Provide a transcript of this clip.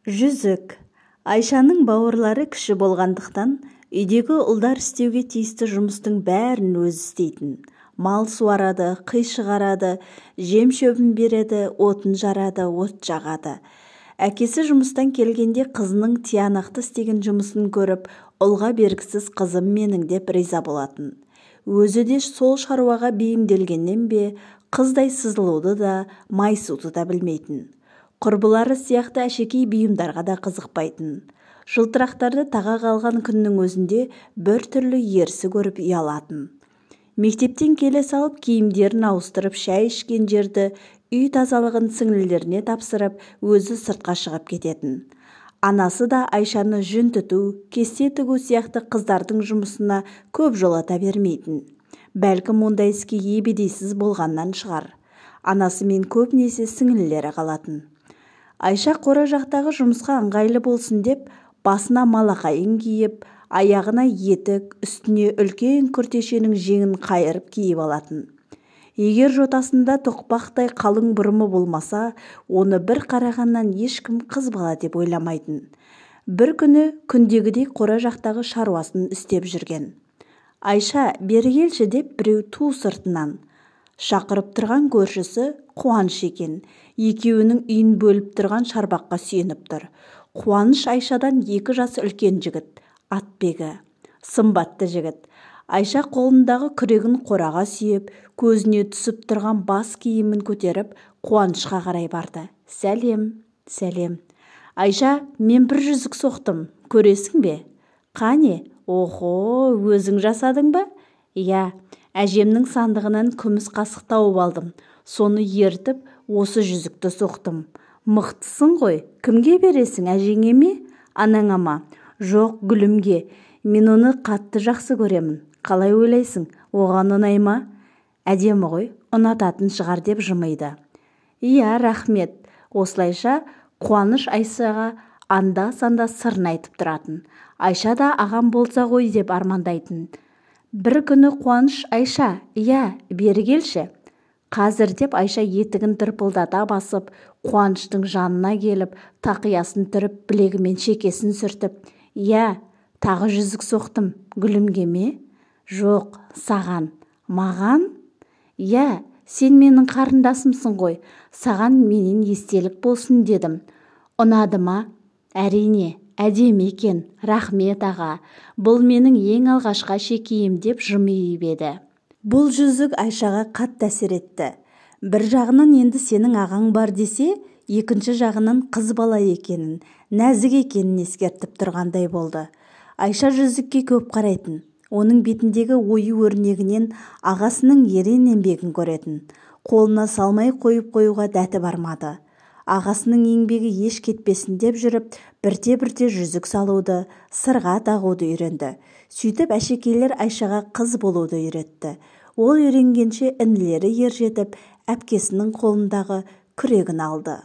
Жүзік. Айшаның бауырлары кіші болғандықтан, үйдегі ұлдар істеуге тиісті жұмыстың бәрін өзі істейтін. Мал суарады, қи шығарады, жем-шөбін береді, отын жарады, от жағады. Әкесі жұмыстан келгенде қызының тиянақты істеген жұмысын көріп, ұлға бергісіз қызым менің деп риза болатын. Өзі де сол шаруаға бейімделгеннен бе, қыздай сызылуды да, майысуды да білмейтін. Құрбылары сияқты әшекей бұйымдарға да қызықпайтын. Жылтырақтарды таға қалған күннің өзінде бір түрлі ерсі көріп ұялатын. Мектептен келе салып киімдерін ауыстырып шай ішкен жерді үй тазалығын сіңлілеріне тапсырып, өзі сыртқа шығып кететін. Анасы да Айшаны жүн түту, кесте тігу сияқты қыздардың жұмысына көп жолата бермейтін. Бәлкім ондай іске ебедейсіз болғаннан шығар. Анасымен көбінесе сіңлілері қалатын. Айша қора жақтағы жұмысқа ыңғайлы болсын деп, басына малақайын киіп, аяғына етік, үстіне үлкен күртешенің жеңін қайырып киіп алатын. Егер жотасында тоқпақтай қалың бұрымы болмаса, оны бір қарағаннан ешкім қыз бала деп ойламайтын. Бір күні күндегідей қора жақтағы шаруасын істеп жүрген. Айша, бері келші деп біреу ту сыртынан. Шақырып тұрған көршісі Қуаныш екен. Екеуінің үйін бөліп тұрған шарбаққа сүйеніп тұр. Қуаныш Айшадан 2 жас үлкен жігіт, атбегі, сымбатты жігіт. Айша қолындағы күрегін қораға сүйеп, көзіне түсіп тұрған бас киімін көтеріп, Қуанышқа қарай барды. Сәлем, сәлем. Айша, мен бір жүзік соқтым, көресің бе? Қане, охо, өзің жасадың ба? Иә, әжемнің сандығынан күміс қасық тауып алдым. Соны ертіп, осы жүзікті соқтым. Мықтысың ғой, кімге бересің, әжеңе ме, анаңа ма? Жоқ, гүлімге. Мен оны қатты жақсы көремін. Қалай ойлайсың, оған ұнай ма? Әдемі ғой, ұнататын шығар деп жымиды. Иә, рахмет. Осылайша Қуаныш Айшаға анда-санда сырын айтып тұратын. Айша да ағам болса ғой деп армандайтын. Бір күні Қуаныш Айша, иә, бері келші. Қазір деп Айша етігін тырпылдата басып, Қуаныштың жанына келіп, тақиясын түріп, білегімен шекесін сүртіп, иә, тағы жүзік соқтым, гүлімге ме? Жоқ, саған. Маған? Иә, сен менің қарындасымсың ғой, саған менен естелік болсын дедім. Ұнады ма? Әрине, әдемі екен, рахмет аға. Бұл менің ең алғашқы әшекейім деп жымиып еді. Бұл жүзік Айшаға қатты әсер етті. Бір жағынан енді сенің ағаң бар десе, екінші жағынан қыз бала екенін, нәзік екенін ескертіп тұрғандай болды. Айша жүзікке көп қарайтын. Оның бетіндегі ою өрнегінен ағасының ерен еңбегін көретін. Қолына салмай қойып қоюға дәті бармады. Ағасының еңбегі еш кетпесін деп жүріп, бірте-бірте жүзік салуды, сырға тағуды үйренді. Сөйтіп әшекейлер Айшаға қыз болуды үйретті. Ол үйренгенше інілері ержетіп, әпкесінің қолындағы күрегін алды.